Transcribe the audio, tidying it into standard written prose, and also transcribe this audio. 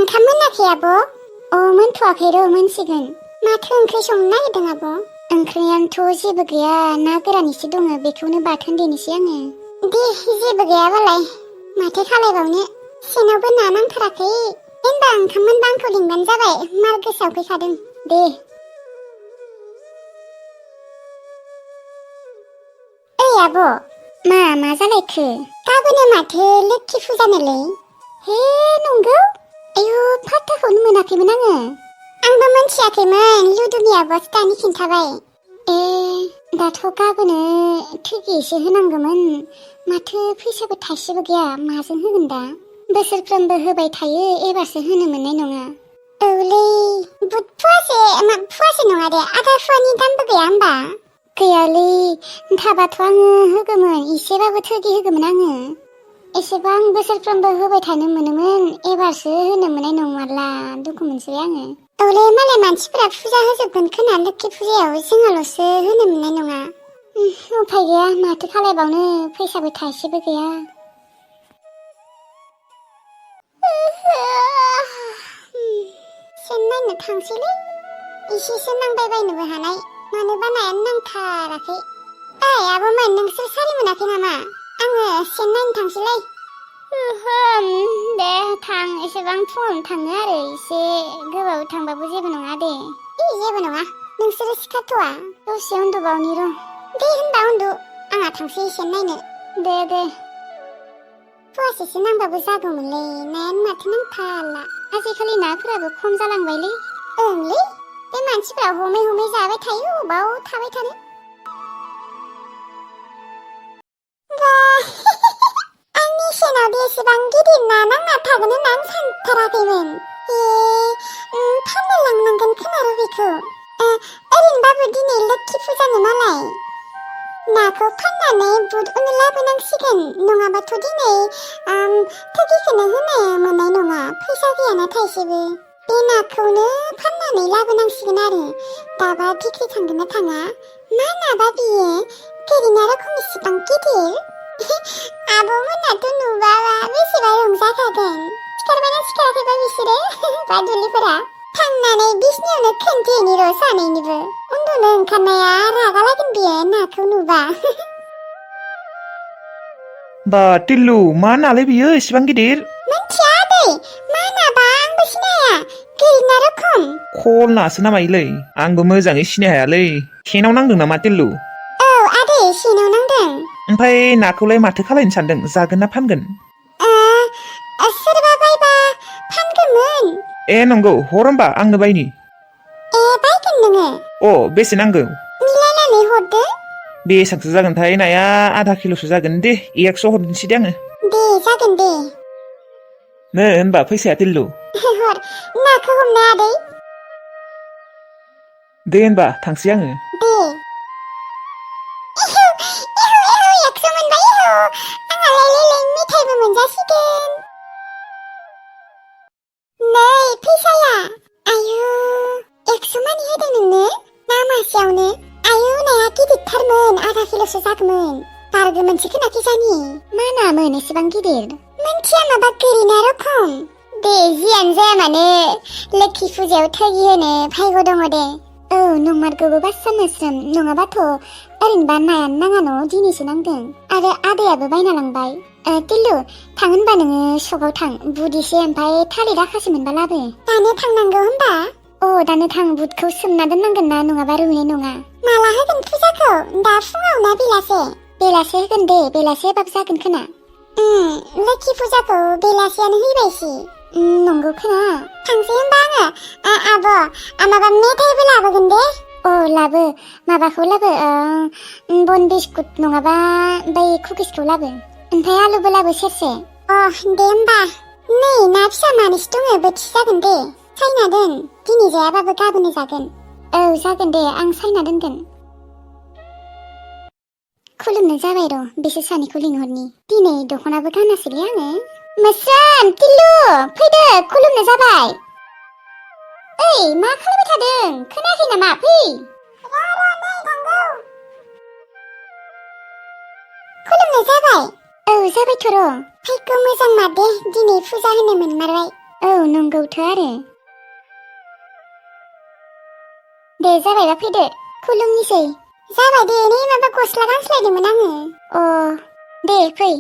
ओंखाम मोनाखै आब'? मोनथ'वाखै र' मोनसिगोन। माथो ओंख्रि संनो नागिरदों आब'? ओंख्रियानोथ' जेबो गैया, ना गोरान एसे दङ, बेखौनो बाथोन देनोसै आङो। दे जेबो गैयाबालाय माथो खालायबावनो, सेनावबो ना नांथाराखै। होनबा ओंखाम मोनबा आंखौ लिंबानो जाबाय, मार गोसोआव फैखादों। दे। ओइ आब', मा जालायखो? गाबोनो माथो लोखि फुजानोलै? हे नंगौ? आयु फात्ताखौनो मोनाखैमोन आङो। आंबो मोनथियाखैमोन, लुदुनि आब'आसो दानि खिन्थाबाय। दाथ' गाबोनो थोगि एसे होनांगौमोन, माथो फैसाबो थाइसेबो गैया, माजों होगोन दा? बोसोरफ्रोमबो होबाय थायो, एबारसो होनो मोननाय नङा। औलै बुद फुवासे नङा दे, आधा फुवानि दामबो गैया होमबा? गैयालै, थाबाथ' आङो होगौमोन, एसेबाबो थोगि होगौमोन आङो। एसेबां बोसोरफ्रोमबो होबाय थानो मोनोमोन, एबारसो होनो मोननाय नङाला, दुखु मोनसोबाय आङो। औलै मालाय मानसिफोरा फुजा होजोबगोन खोना लोखि फुजायाव, जोंहाल'सो होनो मोननाय नङा। उफाय गैया, माथो खालायबावनो, फैसाबो थाइसेबो गैया। सेन नायनो थांसैलै, एसेसो नांबायबायनोबो हानाय, मानोबा नायानो नांथाराखै। ओइ आब'मोन, नोंसोर सारि मोनाखै नामा? आङो सेन नायनो थांसैलै। दे थां, एसेबां फुङावनो थाङो आरो, एसे गोबाव थांबाबो जेबो नङा दे। जेबो नङा, नोंसोरो सिखारथ'वा, दसे उन्दुबावनि र'। दे होनबा उन्दु, आंहा थांसै सेन नायनो। दे। फुवासेसो नांबाबो जागौमोनलै, नायानो माथो नांथारला। आजिखालि नाफोराबो खम जालांबायलै। ओंलै, बे मानसिफोरा हमै जाबाय थायो, अबाव थाबाय थानो। आंनि सेनाव दे एसेबां गिदिर ना नांना थागोन होननानै सानथाराखैमोन। फाननो लांनांगोन खोमा र' बेखौ। ओरैनोबाबो दिनै लोखि फुजानो मालाय। नाखौ फाननानै बुद उनु लाबोनांसिगोन, नङाबाथ' दिनै थोगिखौनो होनो मोननाय नङा, फैसा गैयाना थाइसेबो। बे नाखौनो फाननानै लाबोनांसिगोन आरो। दाबा बिक्रि थांगोन ना थाङा? मा नाबा बियो? गोरिना रखम इसिबां गिदिर। आब'मोनाथ' नुबा बेसेबा रंजाखागोन। सिखारबायना सिखाराखैबा बिसोरो बादुलिफोरा? थांनानै बिसिनियावनो खोन्थेनि र' सानैनिबो। उन्दुनो ओंखारनाया रागा लागोन बियो नाखौ नुबा। बा टिल्लु, मा नालै बियो एसेबां गिदिर? मोनथिया आदै, मा नाबा आंबो सिनाया, गोरिना रखम। खल नासो नामायोलै, आंबो मोजाङै सिनाय हायालै। सेनाव नांदों नामा टिल्लु? औ आदै, सेनाव नांदों। ओमफ्राय नाखौलाय माथो खालायनो सानदों, जागोन ना फानगोन? सोरबा बायबा फानगौमोन। नंगौ, हर होमबा आंनो बायनि। बायगोन नोङो? बेसे नांगौ? मिलायनानै हरदो। बेसेबांसो जागोनथाय नाया? आधा किल'सो जागोन दे, 100 हरनोसै दे आङो। दे जागोन दे। नो होनबा फैसाया टिल्लु। हर, नाखौ हमनाय आदै। दे होनबा थांसै आङो। दे। 100 मोनबाय, आंहालाय मिथाइबो मोनजासिगोन। नै फैसाया। आयु 100 मानि होदों नोंनो? ना मासेयावनो? आयु नाया गिदिरथारमोन, आधा किल'सो जागौमोन। बारगौमोनसो खोना फैसानि। मा नामोन एसेबां गिदिर? मोनथिया, माबा गोरिना रखम। दे जियानो जाया मानो, लोखि फुजायाव थोगि होनो भाग्य दङ दे। औ नंमारगौबो बास्सा मोस्रोम, नङाबाथ' ओरैनोबा नायानो नाङा न', दिनैसो नांदों। आरो आदैयाबो बायना लांबाय। टिल्लु, थां होनबा नोङो सकआव थां, बुद एसे ओमफ्राय थालिर आखासे मोनबा लाबो। दानो थांनांगौ होनबा? दानो थां, बुदखौ सोमना दोननांगोन ना, नङाबा रुइनाय नङा। माला होगोन फुजाखौ? दा फुङाव ना बेलासे? बेलासे होगोन दे, बेलासे होबाबो जागोन खोना। लोखि फुजाखौ बेलासियानो होबायसि। नंगौ खोना। थांसै होनबा आङो। आब', माबा मेथाइबो लाबोगोन दे। लाबो, माबाखौ लाबो, बन बिस्कुट नङाबा बै कुकिसखौ लाबो। ओमफ्राय आलुबो लाबो सेरसे। दे होमबा। नै ना फिसा मानैसो दङ, बोथिसे जागोन दे। सायना दोन, दिनै जायाबाबो गाबोनो जागोन। जागोन दे, आं सायना दोनगोन। खुलुमनो जाबाय र', बिसोर सानैखौ लिंहरनि। दिनै दख'नाबो गानासैलै आङो। मोस्रोम, टिल्लु, फैदो, खुलुमनो जाबाय। ओइ, मा खालामबाय थादों? खोनायाखै नामा? फै। खुलुमनो जाबाय? जाबायथ' र'। भाग्य मोजां मार दे, दिनै फुजा होनो मोनमारबाय। औ नंगौथ' आरो। दे जाबायबा फैदो खुलुमनिसै। जाबाय दे नै माबा गस्ला गानस्लायदोंमोन आङो। अ दे फै।